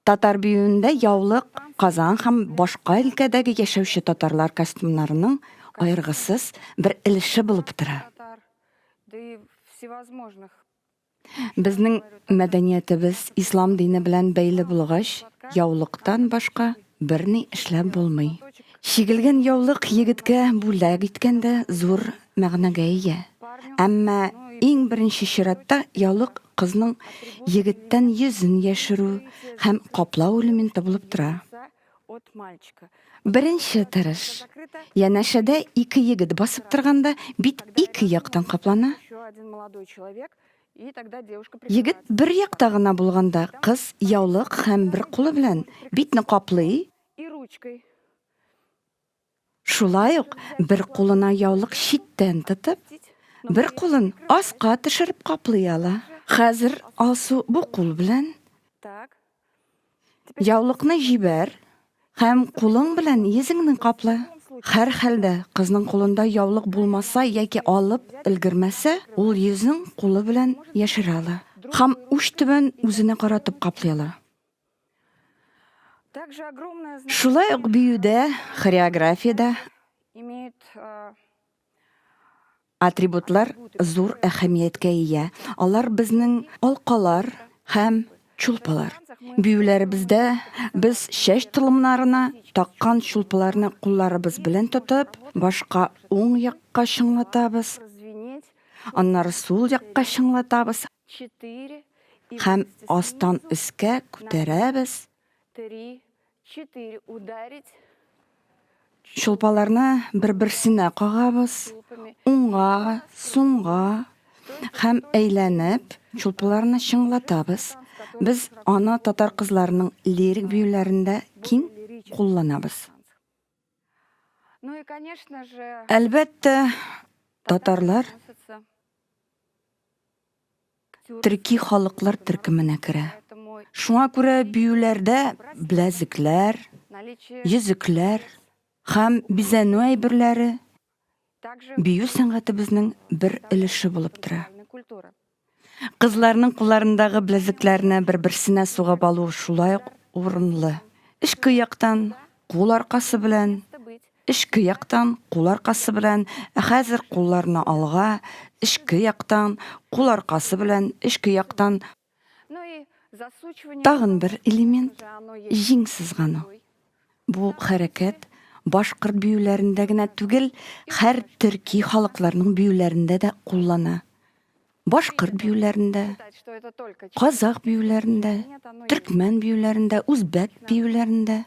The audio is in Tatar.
Татар биюендә яулык Казан һәм башка өлкәдәге яшәүче татарлар костюмнарының аергысыз бер өлеше булып тора. Безнең мәдәниятебез ислам дине белән бәйле булгач, яулыктан башка берни эшләп булмый. Чигелгән яулык егеткә бүләк иткәндә зур мәгънәгә ия. Әмма иң беренче чиратта яулык кызның егеттән йөзен яшерү һәм каплау элементы булып тора. Беренче тырыш. Янәшәдә ике егет басып торганда бит ике яктан каплана. Егет бер якта гына булганда кыз яулык һәм бер кулы белән битне каплый, Шулай ук бер кулына яулык читтән тотып, бер кулын аска төшереп каплый ала. Хәзер Алсу бу кул белән яулыкны җибәр һәм кулың белән йөзеңне капла. Һәрхәлдә, кызның кулында яулык булмаса яки алып өлгермәсә, ул йөзен кулы белән яшерә ала һәм уч төбен үзенә каратып каплый ала. Шулай ук биюдә, хореографиядә атрибутлар зур әһәмияткә ия. Алар безнең алкалар һәм чулпылар. Биюләребездә без чәч толымнарына таккан чулпыларны кулларыбыз белән тотып, башка уң якка чыңлатабыз, аннары сул якка чыңлатабыз. Һәм астан өскә күтәрәбез. Чулпаларны бер-берсенә кагабыз, уңга, сулга һәм әйләнеп, чулпыларны чыңлатабыз. Без аны татар кызларының лирик биюләрендә киң кулланабыз. Әлбәттә, татарлар төрки халыклар төркеменә керә. Шуңа күрә биюләрдә беләзекләр, йөзекләр һәм бизәнү әйберләре бию сәнгатебезнең бер өлеше булып тора. Кызларның кулларындагы беләзекләрне бер-берсенә сугып алу шулай ук урынлы. Эчке яктан, кул аркасы белән, эчке яктан, кул аркасы белән, ә хәзер кулларны алга, эчке яктан, кул аркасы белән, эчке яктан. Тагын бер элемент, җиң сызгану. Бу хәрәкәт башкорт биюләрендә генә түгел, һәр төрки халыкларның биюләрендә дә куллана. Башкорт биюләрендә, казах биюләрендә, төркмән биюләрендә, үзбәк биюләрендә.